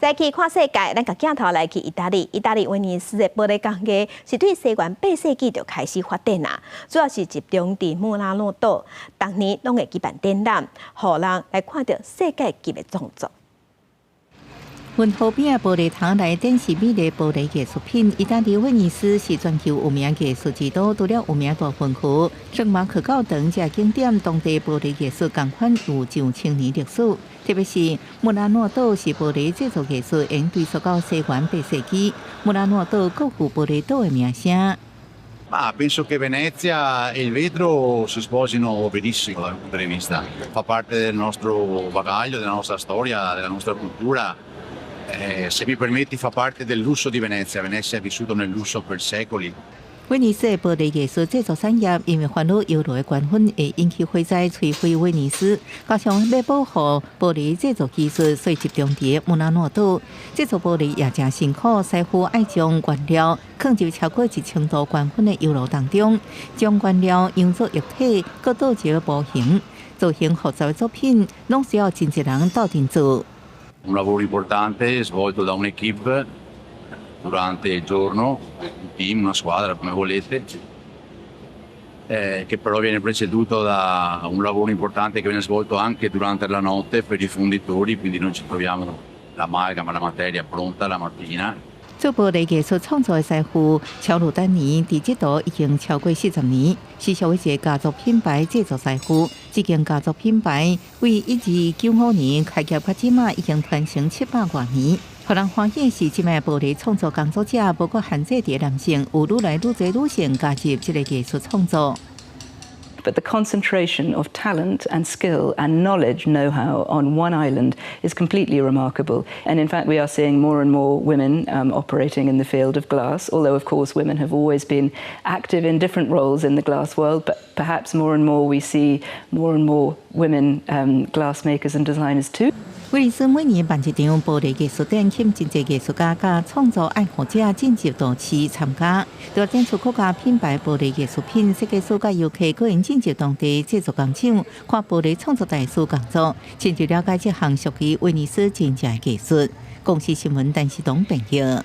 再去看世界，咱共鏡頭來去意大利。意大利威尼斯的玻璃工藝是對西元八世紀就開始發展啦，主要是集中佇穆拉諾島，逐年攏會舉辦展覽，予人來看著世界級的創作。運河邊的玻璃窗來展示美麗玻璃藝術品。意大利威尼斯是全球有名藝術之都，除了有名大運河、聖馬可教堂這景點，當地玻璃藝術仝款有上千年歷史。特別是穆拉諾島是玻璃製作藝術，會追溯到西元八世紀。穆拉諾島閣有玻璃島的名聲。 Ma penso che Venezia e il vetro si sposino benissimo dal punto di vista. Fa parte del nostro bagaglio, della nostra storia, della nostra cultura. Se mi permetti, fa parte del lusso di Venezia. Venezia ha vissuto nel lusso per secoli. 威尼斯的玻璃藝術製作產業，因為煩惱油爐的關分會引起火災，摧毀威尼斯，加上欲保護玻璃製作技術，所以集中佇穆拉諾島製作玻璃也誠辛苦。師傅愛將原料囥入超過1000度高溫的油爐當中，將原料溶做液體，閣倒入模型，造型複雜的作品，攏需要真濟人鬥陣做。 Un lavoro importante svolto da un'équipe durante il giorno, un team, una squadra, come volete, che però viene preceduto da un lavoro importante che viene svolto anche durante la notte per i fonditori, quindi noi ci troviamo l'amalgama, la materia pronta la mattina. 做玻璃藝術創作的師傅喬魯丹尼，佇這度已經超過40年，是屬於一個家族品牌製作師傅。這間家族品牌為1295年開業到這馬，已經傳承700外年。予人歡喜的是，這擺玻璃創作工作者，無閣限制佇男性，有愈來愈濟女性加入這個藝術創作。 But the concentration of talent and skill and knowledge, know-how on one island is completely remarkable. And in fact, we are seeing more and more women operating in the field of glass, although, of course, women have always been active in different roles in the glass world. But perhaps more and more we see more and more women glass makers and designers too. 威尼斯每年辦一場玻璃藝術展，吸引真濟藝術家佮創作愛好者進入都市參加。除了展出國家品牌玻璃藝術品，設計師佮遊客閣會進入當地製作工廠，看玻璃創作大師工作，深入了解這項屬於威尼斯真正藝術。公視新聞陳世東編譯。